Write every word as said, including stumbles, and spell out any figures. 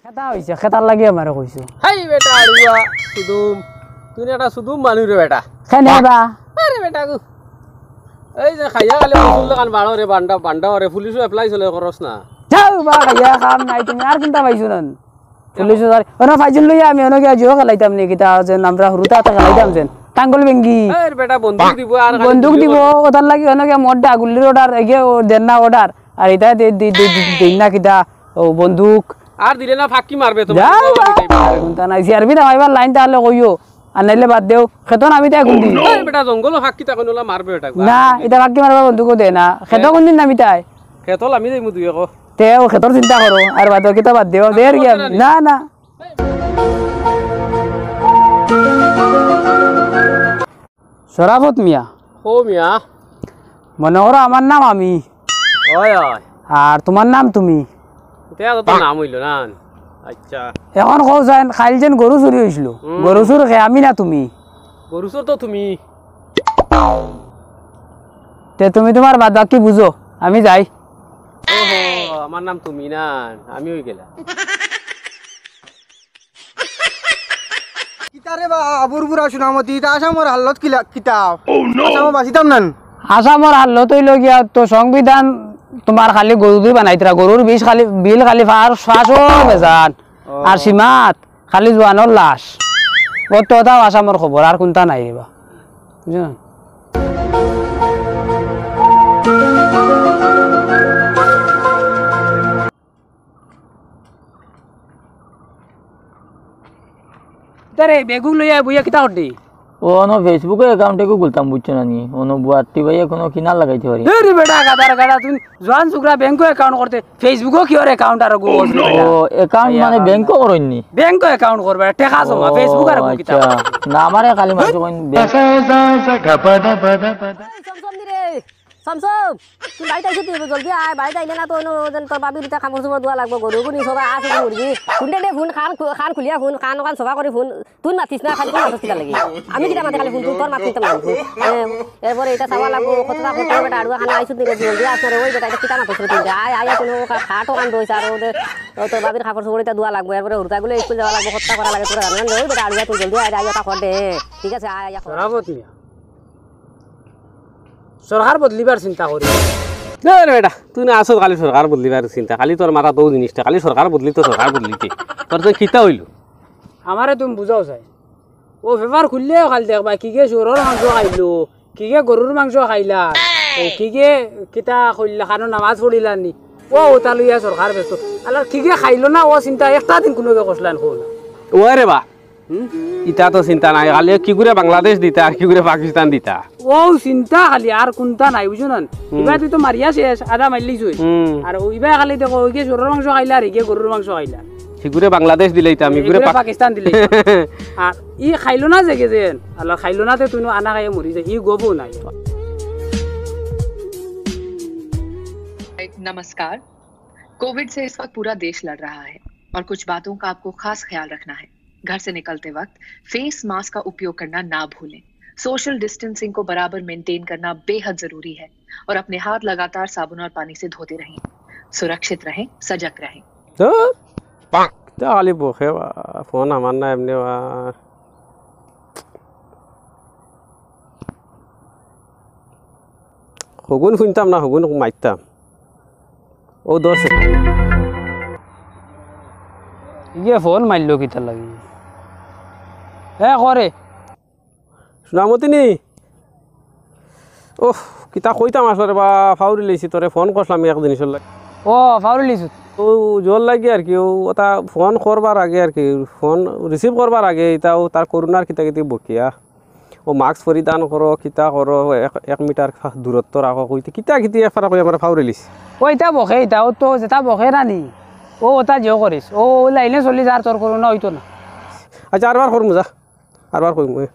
কিতা অইছে, কিতার লাগি আমারে কইছো? হাই বেটা, আড়ুয়া, সুদুম। তুই না একটা সুদুম মানুষ রে বেটা। কেনে বা? আরে বেটা গো। এই যে খাইয়া খালি অসুল দোকান বাড়ো রে, বান্ডা, বান্ডা রে, পুলিশও apply চলে করস না। যাও বা, খাইয়া কাম নাই, তুমি আর কুনটা পাইছো না? পুলিশও আর, অনো ফাইজুল লইয়া আমি অনো গিয়া জুয়া খেলাইতাম নি, কিতা যে আমরা হুরুতা আতা খেলাইতাম যেন। টাঙ্গল বেঙ্গি। এর বেটা বন্দুক দিব আর খালি বন্দুক গুলি দিব, করবে। ওটার লাগি অনো গিয়া মোর ডা গুল্লির order, এগিয়ে ও দেন না order। আর এটা দে, দে, দে, দে, দেন না কিতা, ও বন্দুক। আর দিলে না ফাঁকি মারবে তোমার। যাও বা। কুনটা নাই, সিআরবি না ভাইবার লাইন তাহলে কইও। আর নাইলে বাদ দেও, খেতো নামি তাই কুন্দি। এই বেটা জঙ্গল ফাঁকি তা কোনলা মারবে বেটা। না, এটা ফাঁকি মারবা বন্দুকও দে না। খেতো কোনদিন নামি তাই? খেতো লামি যাইমু দুই একো। তে ও খেতর চিন্তা করো, আর বাদ বাকি তো বাদ দেও, দের গিয়া। না, না। শরাফত মিয়া। ও মিয়া। মনে করো আমার নাম আমি। ওই, ওই। আর তোমার নাম তুমি। তে তো তোর নাম অইলো না। আচ্ছা। এখন কও যেন, কাইল যেন গরু চুরি অইছিল। হুম। গরু চুর কে আমি না তুমি? গরু চুর তো তুমি। তে তুমি তোমার বাদ বাকি বুঝো, আমি যাই। ওহো, আমার নাম তুমি না, আমি অই গেলাম। কিতা রে বা, বুরবুরা সোনামতি, ইতা আসামর হালত কিলা, কিতা? আসামো বাঁচিতাম নান। আসামর হালত অইলো গিয়া তো সংবিধান তোমার খালি গরু দি বানাইতরা, গরুর বিষ খালি, বিল খালি ফার, ফাঁসও বেজান। ও। আর সীমাত খালি জোয়ানর লাশ। ও তো তাও আসামর খবর, আর কুনটা নাই রে বা। বুঝছো না? তারে বেগুক লইয়া বইয়া কিতা করতে? ও, অনো Facebook-ও account এগু খুলতাম, বুঝছো না নি? অনো বুয়াত্তি ভাইয়ে কুনু কিনার লাগাইতে পারি। এ রে বেটা, গাধার গাধা, তুমি জোয়ান ছোকরা ব্যাংকো account করতে, Facebook-ও কিওর account আর গো? ও, account মানে ব্যাংকো করইন নি? ব্যাংকো account করবা, টেকা জমা, ও, Facebook আর গো কিতা? আচ্ছা। না, আমারে খালি মানষে কইন ব্যাংক। এই, চল, চল, নি রে। শামসু, তুই বাড়িত আইছস নি? জলদি আয়, বাড়িত আইলে না তো অনো যেন তোর বাবির ইতা কাপড় চোপড় ধোয়া লাগবো, গরু গুনি সবা আছে মুরগি। হুন দে, দে, হুন, কান খু-, কান খুলিয়া হুন, কান ওখান সবা করি হুন। তুই মাতিস না, খালি তুই মাতস কিতা লাগি? আমি কিতা মাতি খালি হুন, তুই তোর মাত শুনতাম না। হ্যাঁ, এরপরে ইতা চাওয়া লাগবো, কতটা করতে হবে, বেটা, আড়ুয়া খানো আইছস নি রে, জলদি আস না রে, ওই বেটা, ইতা কিতা মাতস রে তুই? আয়, আয়, আয়, তুই ও খা-, খাট ওখান ধইস আর ও দে, ও তোর বাবির কাপড় চোপড় ইতা ধোয়া লাগবো, এরপরে হুরুতাগুলো স্কুল যাওয়া লাগবো, কতটা করা লাগে তোরা জানো না? ওই বেটা, আড়ুয়া তুই জলদি আয় রে, আইয়া তা কর দে। ঠিক আছে, আয়, আইয়া কর। শরাফত মিয়া। সরকার বদলিবার চিন্তা করি। না রে বেটা, তুই না আসো খালি সরকার বদলিবার চিন্তা, খালি তোর মাথাত অউ জিনিসটা, খালি সরকার বদলিতো, সরকার বদলিতে। তোর তো কিতা অইলো? আমারে তুমি বুঝাও চাই। ও পেপার খুললেও খালি দেখবায়, কিগে শুয়রর মাংস খাইলো, কিগে গরুর মাংস খাইলা, ও কিগে কিতা কইলা, কানো নামাজ পড়িলা নি, ও ওটা লইয়া সরকার ব্যস্ত। আলার কিগে খাইলো না, ও চিন্তা একটা দিন কুনুগে করছলায় না, কও না। ওরে বা, হুম? ইতা তো চিন্তা নাই, খালি কিগুরে বাংলাদেশ দিতা আর কিগুরে পাকিস্তান দিতা। অউ চিন্তা খালি, আর কুনটা নাই, বুঝছো না? হুম। ইবায় তুই তো মারিয়া শেষ, আধা মারিলিছস। হুম। আর অউ ইবায় খালি দেখো, অউ গিয়ে শুয়রর মাংস খাইলা আর ইগিয়ে গরুর মাংস খাইলা। হিগুরে বাংলাদেশ দিলাইতাম, ইগুরে ইগুরে পাক- পাকিস্তান দিলাইতাম। আর ই খাইলো না যে গেছেন, আল্লাহ খাইলো না তে তুই আনা খাইয়া মরি যায়, ই গপও নাই। नमस्कार। कोविड से इस वक्त पूरा देश लड़ रहा है और कुछ बातों का आपको खास ख्याल रखना है। घर से निकलते वक्त फेस मास्क का उपयोग करना ना भूलें। सोशल डिस्टेंसिंग को बराबर मेंटेन करना बेहद जरूरी है और अपने हाथ लगातार साबुन और पानी से धोते रहें। सुरक्षित रहें, सजग रहें। তো, তা খালি বকে বা, ফোন আমার না এমনে বা। হগুন হুনতাম না, হগুন মারতাম। ও দশ। ইয়ে ফোন মারলো কিতা লাগি? এ করে। সোনামতি নি? ওহ, কিতা কইতাম আসলে বা, ফাউরি লইছি তোরে, ফোন করছিলাম এক জিনিসর লাগি। ও, ফাউরি লইছি। ও, জোর লাগি আর কি, ও, ওটা ফোন করবার আগে আর কি, ফোন রিসিভ করবার আগে, ইতাও তার করোনার কিতা কিতি বকিয়া। ও মাস্ক পরিধান করো, কিতা করো, এক, এক মিটার ফা-, দূরত্ব রাখো, কইতে কিতা কিতি এক ফারা কই আমার ফাউরি লিস। ও ইতা বকে, ইতা ও তো যেটা বকে না নি, ও ওটা যেও করিস, ও লাইনে চলি যার তোর করোনা অইতো না। আচ্ছা, আরবার করমু যা, আরবার কইমু, এ।